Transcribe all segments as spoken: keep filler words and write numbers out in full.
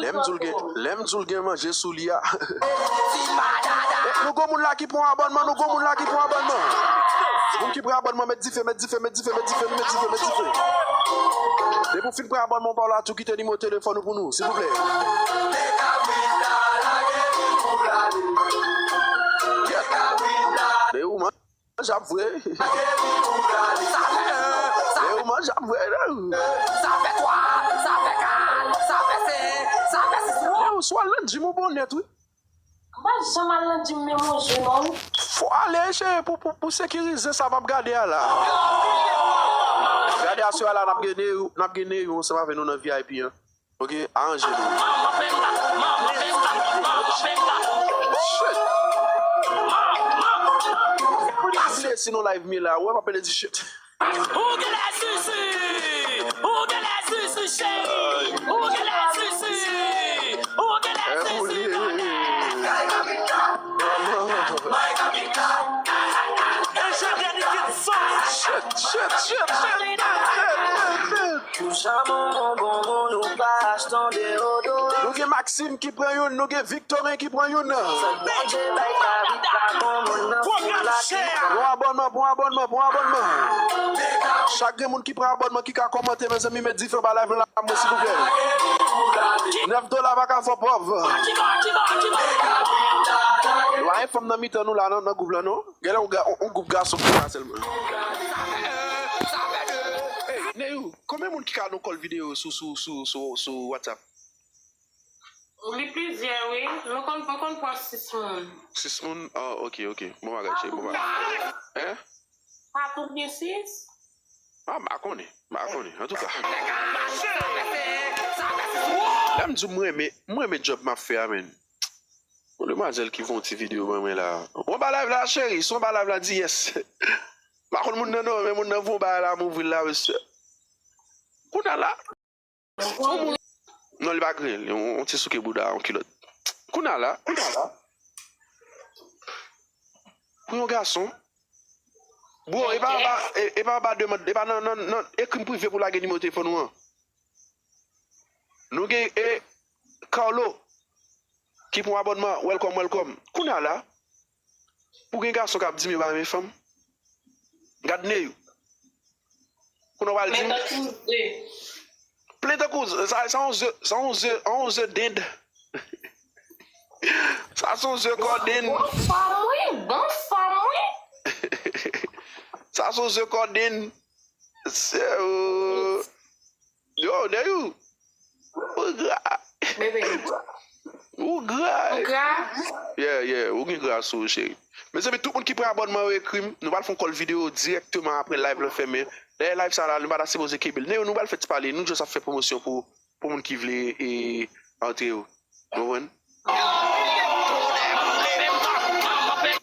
Lè m di w l gen, lè m di w l gen manje sou li a. Eh, nou gon moun la ki pran abònman, nou gon moun la ki pran abònman. Moun ki pran abònman, met dife, met dife, met dife, met dife, met dife, met dife. Depi w fin pran abònman pa w la, tou kite nimewo telefòn ou pou nou, silvouplè. Dayè ou manjab vre. Dayè ou manjab vre, non? Sa fè twa, sa fè kat, sa fè senk, sa fè sis. Dayè ou swa lan di m ou bon nèt, wi. M pa janm al nan gym menm yon jou non. Fò ale cheri pou, pou, pou sekirize sa m ap gade a la. Gade aswè a la n ap gen Neyou, n ap gen Neyou ansanm avè nou nan V I P an. Ok, aranje nou. Shit. Ap vle sinon live mi la, ou wè m ap pede di shit. Ou genlè sisi, ou genlè sisi cheri, ou genlè sisi, ou genlè sisi konnen. Shit, shit, shit, shit, shit, shit, shit. Nou gen Maxime ki pran youn, nou gen Victorin ki pran youn. Pran abònman, pran abònman, pran abònman. Chak gen moun ki pran abònman, ki ka kòmante, mezanmi, met dife anba live la, mwen, silvouplè. Nèf dola pa ka fè pòv. Nou pa gen fanm nan mitan nou la, non, nan gwoup la, non. Genlè yon ga-, yon, yon gwoup gason ki la sèlman. Ey, Neyou, konbyen moun ki ka nou kòl videyo sou, sou, sou, sou, sou WhatsApp? Li plizyè, wi. Nou konn, nou konn pran sis moun. Sis moun? Ah, ok, ok. Bon bagay, cheri, bon bagay. Hein? Pa tout gen sis? Ah, m pa konnen. M pa konnen. Antouka. Lè m di w m renmen, m renmen djòb m ap fè a, menn. Yon demwazèl ki fè yon ti videyo ban mwen la. Ou anba live la, cheri? Si w anba live la, di yes. M pa konn moun nan non, men moun nan voye yon bagay la, m ouvri l la, mesye. Kounye a la, Non, li pa griyen, li yon, yon ti souke bouda, yon kilòt. Kounye a la, kounye a la. Pou yon gason, bro, e pa anba, e, e pa anba demann, e pa nan, nan, nan, ekri m prive pou lage nimewo telefòn ou an. Nou gen, e, Carlo, ki pran abònman, welcome, welcome. Kounye a la, pou gen gason k ap di m yo pa renmen fanm, gad Neyou. Kounye a w al di m. Plen tankou ze. Plen tankou ze. Sa, sa yon ze, sa yon ze, yon ze dend. Sa se yon ze kòdenn. Bon fanm, wi. Bon fanm, wi. Sa se yon ze kòdenn. Se, euh, Yo, Neyou. Ou gra. Bebe. Ou gra. Ou gra. Yeah, yeah, ou gen gra sou ou, cheri. Mezanmi, tout moun ki pran abònman yo ekri m. Nou pral fè yon kòl videyo dirèkteman apre live lan fèmen. Dayè live sa la, nou pa ta sipoze kenbe l. Neyou, nou pral fè ti pale. Nou just ap fè pwomosyon pou, pou moun ki vle, e, antre yo. Ou konprann?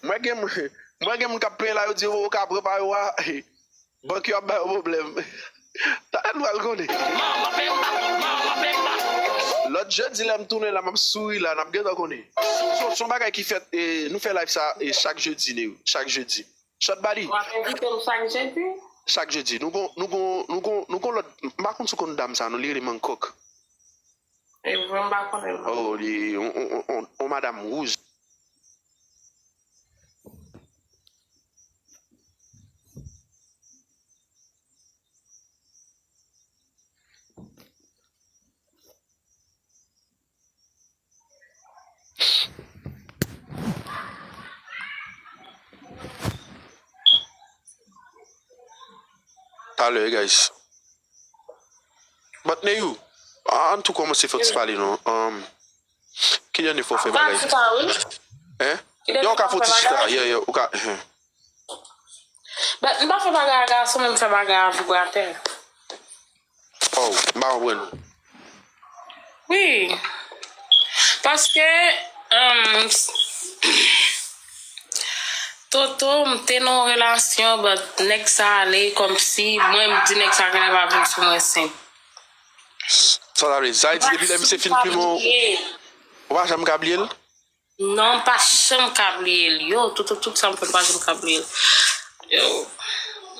Mwen gen, mwen gen moun k ap plenyen la, yo di yo ka pran pa yo a. Bank yo ap ba yo pwoblèm. Talè nou al konnen. Lòt jedi lè m tounen la, m ap souri la, n ap gentan konnen. Se, se yon bagay ki fèt, e, nou fè live sa, e, chak jedi, Neyou, chak jedi. Shot Bali. W ap envite m chak jedi? Chak jedi. Nou gon, nou gon, nou gon, nou gon lòt, m pa konn si w konn dam sa, non, li rele Mankòk. E vre, m pa konnen l non. Oh, li, on, on, on, on, on madanm wouj. Talè, guys. But Neyou, an tou kòmanse fè ti pale non. Um, ki dènye fwa w fè bagay? Hein? Yo, ou ka fè ti chita. Yeah, yeah, ou ka, hein. But m pa fè bagay a gason, men m fè bagay a vibratè. Oh, m pa konprann. Wi. Paske, um, Toto, m te nan yon relasyon, but nèg sa ale kòmsi, mwen, m di nèg sa genlè pa vin sou mwen senp. Sa w ta vle di? Sa vle di depi lè misye fin plimen w, ou pa janm ka bliye l? Non, m pa janm ka bliye l. Yo, tout, tout, tout sa m fè, m pa janm ka bliye l. Yo.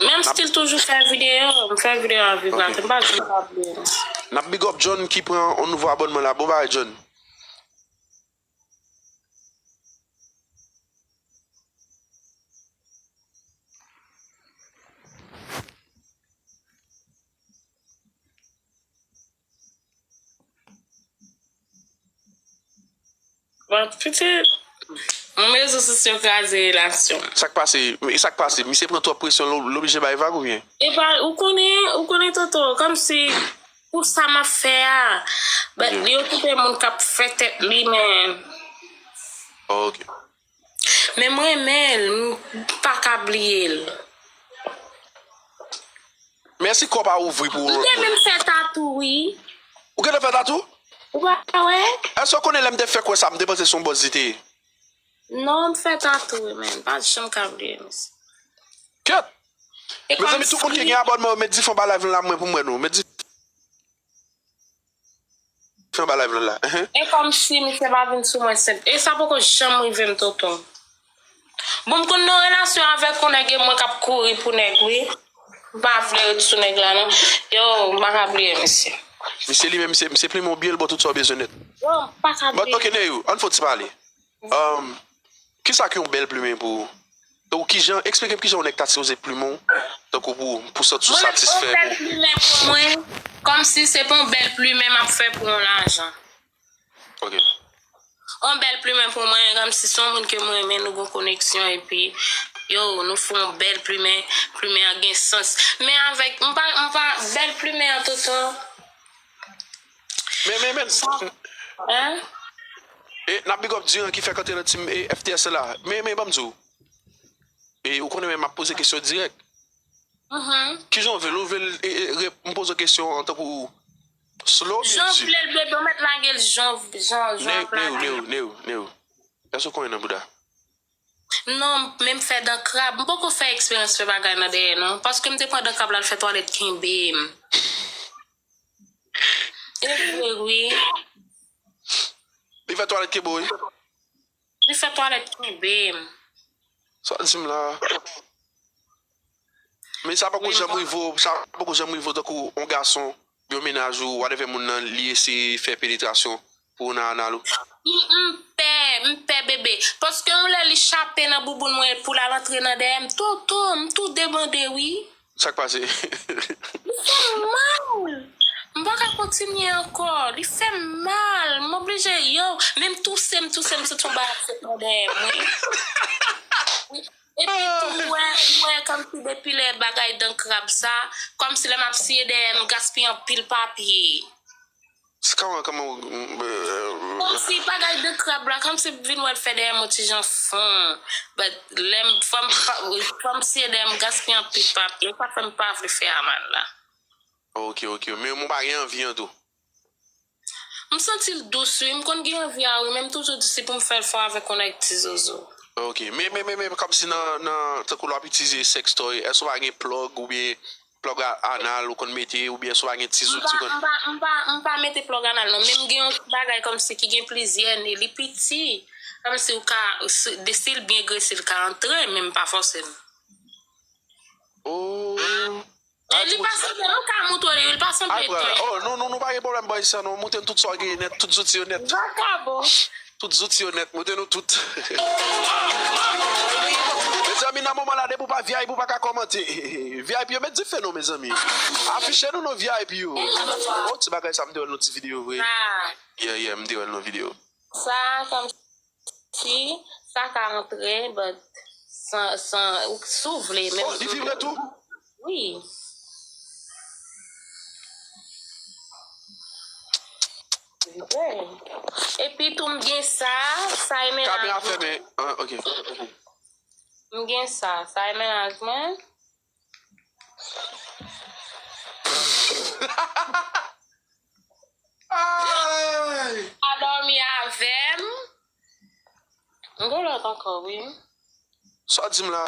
Menm si l toujou fè videyo, m fè videyo avèk la, m pa janm ka bliye l. N ap big up John ki pran yon nouvo abònman la. Bon bagay, John. Bon, pitit, rezo sosyo kraze relasyon. Sa k pase? E sa k pase? Misye pran twòp presyon, l, l oblije bay vag oubyen? E pa, ou konnen, ou konnen Toto, kòmsi pou sa m ap fè a, but yo kite moun k ap fè tèt li, men. Oh, ok. Men m renmen l, m pa ka bliye l. Mèsi kò pa ouvri pou ou. Li te menm fè tatou, wi. Ou gentan fè tatou? Ou pa wè? Èske w konnen lè m te fèk wè sa, m te panse se yon bòz li te ye? Non, m fè tatou, wi, men. Pa janm ka bliye, mesye. Kèt! Mezanmi, tout moun ki gen abònman yo, met dife anba live lan la, mwen, pou m wè nou. Met dife anba live lan la. Ehe. E kòmsi misye pa vin sou mwen senp. E sa poko janm rive m, tonton. Bon, m konn nan relasyon avèk yon nèg e mwen k ap kouri pou nèg, wi. M pa vle ret sou nèg la, non. Yo, m pa ka bliye misye. Misye li menm, misye, misye plimen w byen, l ba w tout sa w bezwen nèt. Yo, m pa ka bliye. But, ok, Neyou, ann fè yon ti pale. Um, kisa ki yon bèl plimen pou ou? Tankou kijan, eksplike m kijan yon nèg ta sipoze plimen w, tankou pou, pou santi w satisfè. Mwen, yon bèl plimen pou mwen, kòmsi se pa yon bèl plimen m ap fè pou yon lajan. Ok. Yon bèl plimen pou mwen, kòmsi se yon moun ke mwen renmen, nou gon koneksyon, epi, yo, nou fè yon bèl plimen, plimen an gen sans. Men avèk, m pa, m pa, bèl plimen an, Toto. Men, men, men. Hein? E, n ap big up Diran ki fèk antre nan team, e, F T S la. Men, men, ban m di w. E, ou konnen men m ap poze kesyon dirèk. Mhm. Kijan w vle l? Ou vle l, e, e, rep-, m poze w kesyon an tankou slow oubyen di? Jan w vle l, bebe, w mèt lage l jan, jan, jan w ap lage l. Neyou, Neyou, Neyou. Èske w konyen nan bouda? Non, men m fè dan krab. M poko fè eksperyans fè bagay nan dèyè, non. Paske m te pran dan krab la, l fè twalèt kenbe m. E vre, wi. Li fè twalèt kenbe w, wi. Li fè twalèt kenbe m. Sa w di m la? Men sa poko janm rive w, sa poko janm rive w tankou yon gason, yon mennaj ou, whatever moun nan, li eseye fè penetrasyon pou w nan anal ou? M, m pè, m pè bebe. Paske yon lè li chape nan bouboun mwen pou l al antre nan dèyè m, tonton, m tou debande, wi. Sa k pase? Li fè m mal. M pa ka kontinye ankò. Li fè m mal. M oblije, yo, men m touse, m touse, m santi yon bagay ap fèt nan dèyè m, wi. Wi. Epi tou, m wè, m wè kòmsi depi lè bagay dan krab sa, kòmsi lè m ap siye dèyè m, gaspiye anpil papye. Kòman, kòman ou, euh, kòmsi bagay dan krab la, kòmsi vin wè l fè dèyè m yon ti jan fon. But lè m, fò m pa, fò m siye dèyè m, gaspiye anpil papye, sa fè m pa vle fè a mal la. Ok, ok. Men ou pa gen anvi an tou? M santi l dous, wi. M konn gen anvi a, wi, men m toujou di si pou m fè l, fò avèk yon nèg ti zozo. Ok. Men, men, men, men, kòmsi nan, nan, tankou lè w ap itilize sextoy, èske w pa gen plug oubyen plug a-, anal ou konn mete, oubyen èske w pa gen ti zouti ou konn? M pa, m pa, m pa, m pa mete plug anal, non. Men m gen yon ti bagay kòmsi ki gen plizyè ne, li piti. Kòmsi ou ka, si, si l byen grese, l ka antre, men m pa fòse l. Oh. E li pa sanble, nou ka montre li, wi, li pa sanble toy. Oh, nou, nou, nou pa gen pwoblèm, boy, sa, non. Montre n tout sa w genyen nèt, tout zouti yo nèt. Vakabon. Tout zouti yo nèt, montre nou tout. Mezanmi, nan moman la, depi w pa V I P, ou pa ka kòmante. V I P yo, met dife non, mezanmi. Afiche nou non V I P yo. Oh, ti bagay sa, m te wè l nan ti videyo vre. Yeah, yeah, m te wè l nan videyo. Sa, kòm Si sa ka antre, but san, san, ou, si w vle, men. Oh, li vibre tou? Wi. Vibre. Epi tou, m gen sa, sa e mennaj mwen. Kamera fèmen. Ah, ok. M gen sa, sa e mennaj mwen. Ay! Pa dòmi avè m. M gen lòt ankò, wi. Sa w di m la?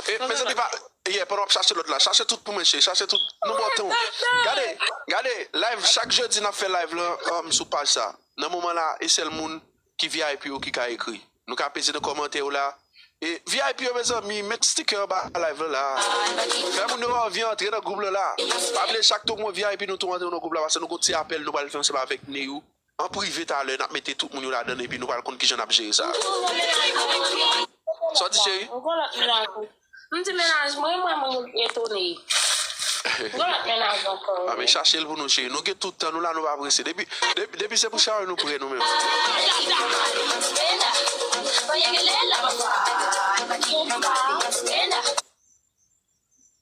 E, mezanmi, pa, yeah, pandan w ap chache lòt la, chache tout pou mwen, cheri, chache tout. Nou ba w tan w. Gade, gade, live, chak jedi n ap fè live lan, um, sou paj sa. Nan moman la, e sèl moun ki V I P yo ki ka ekri. Nou ka peze nan kòmantè yo la. E V I P yo, mezanmi, met sticker anba live lan la. Fè moun yo anvi antre nan gwoup lan la. Pa bliye chak tou mwen V I P nou tou antre nan gwoup la, paske nou gon ti apèl nou pral fè ansanm avèk Neyou. An prive talè, n ap mete tout moun yo ladan l epi nou pral konn kijan n ap jere sa. Sa w di, cheri? M gon lòt mennaj. M di mennaj mwen, mwen, mwen etone. M gon lòt mennaj ankò. A, men chache l pou nou, cheri. Nou gen tout tan nou la, nou pa prese. Depi, depi, depi se pou chawony nou prè nou menm.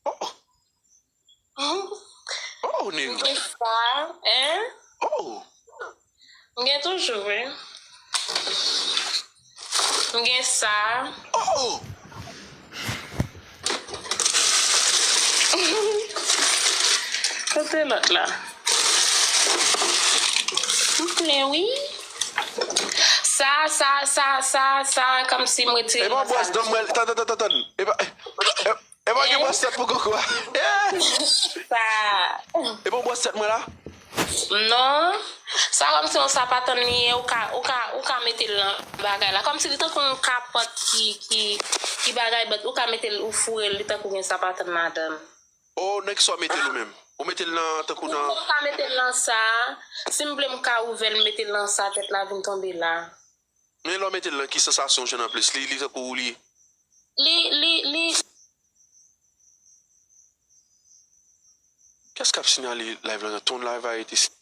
Oh! Oh, Neyou. M gen sa, hein? Oh! M gen toujou, wi. M gen sa. Oh! Kote lòt la? M plen, wi. Sa, sa, sa, sa, sa, kòmsi m retire nan sa. E pa bwòs dan mwen, tann, tann, tann, tann. E pa, e, e, e pa gen bwòs tèt pou koko a. Sa. E pa bwòs tèt mwen la? Non. Sa kòmsi yon sapatann li ye, ou ka, ou ka, ou ka mete l nan bagay la. Kòmsi li tankou yon kapòt ki, ki, ki bagay, but ou ka mete l, ou foure l, li tankou gen sapatann ladan l. Oh, nan kisa w mete l ou menm? Ou mete l nan, tankou nan... Ou ka mete l nan sa. Si m vle, m ka ouvè l, mete l nan sa, tèt la vin tonbe la. Men lè w mete l lan, ki sansasyon w jwenn anplis? Li, li tankou li... Li, li, li. Kiyès k ap siyale live lan? Ton live a rete si...